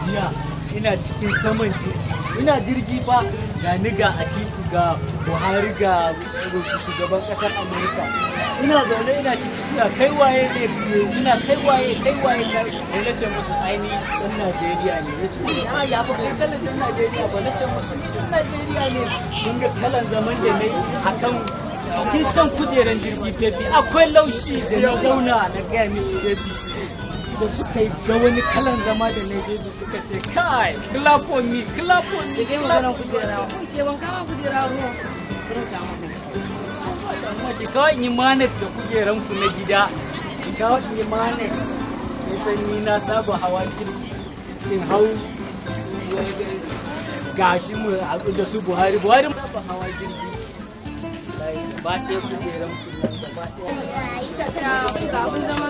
Jiya ina cikin saman jirgi, ina jirgi fa, ga ni ga Atiku, ga Buhari, ga shugaban kasar Amurka. Ina zaune ina ciki, suna kai waye ne, suna kai waye, kai waye, kai. Sai na ce musu ai ni dan Najeriya ne. Sai su ce, a ya fa kai kalan dan Najeriya ba. Na ce musu ni dan Najeriya ne. Sun ga kalan zaman da nayi akan, kin san kujeran jirgi, baby, akwai laushi. Da na zauna, na gaya miki, baby, da suka yi ga wani kalan zama da na, baby, suka ce, "Kai, clap for me, clap for me." Da kai maganar kujera. Ke ban kama kujera ruwa. Wurin kama. Ki kawai in yi manage da kujeran ku na gida, ki kawai in yi manage. Kin san ni na saba hawa jirgi, in hau gashi mu haɗu da su Buhari. Buhari saba hawa jirgi. Wallahi gaba ɗaya kujeran ku nan gaba ɗaya. Ga abin zama.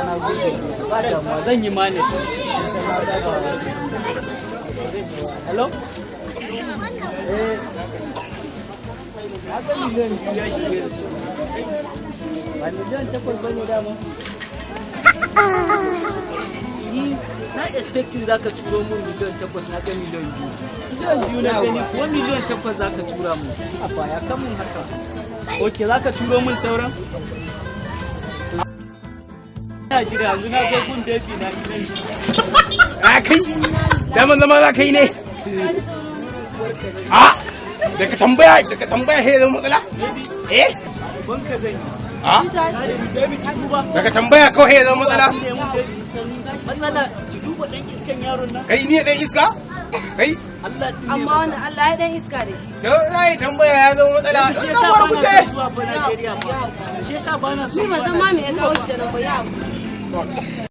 Na gode, ba damuwa, zan yi manage. Kin san na saba hawa jirgi. Hello, eh, na ga 2 miliyan ya shige su. Ba 8 miliyan ba ne dama. Ni na expecting za ka turo mun 8 miliyan, na ga 2 miliyan. 2 miliyan na gani kuwa, 8 miliyan za ka tura mun. A baya kan mun haka. Ok, za ka turo mun sauran? Ina jira yanzu, na zo gun baby na gidan. A kai, daman zama za ka yi ne? A daga tambaya sai zama matsala, eh? Banka zan yi. A Baby, ki duba. Daga tambaya kawai sai zama matsala. Matsala, ki duba dan iskan yaron nan. Kai ne dan iska kai? Allah tsine. Amma wannan Allah ya dan iska da shi. Da za yi tambaya ya zama matsala. Shi dan yasa ba na rubuce son zuwa fa Najeriya fa. Shi yasa ba na son Ni ban zuwa. san ma me ya kawo shi da nan ba, ya abu.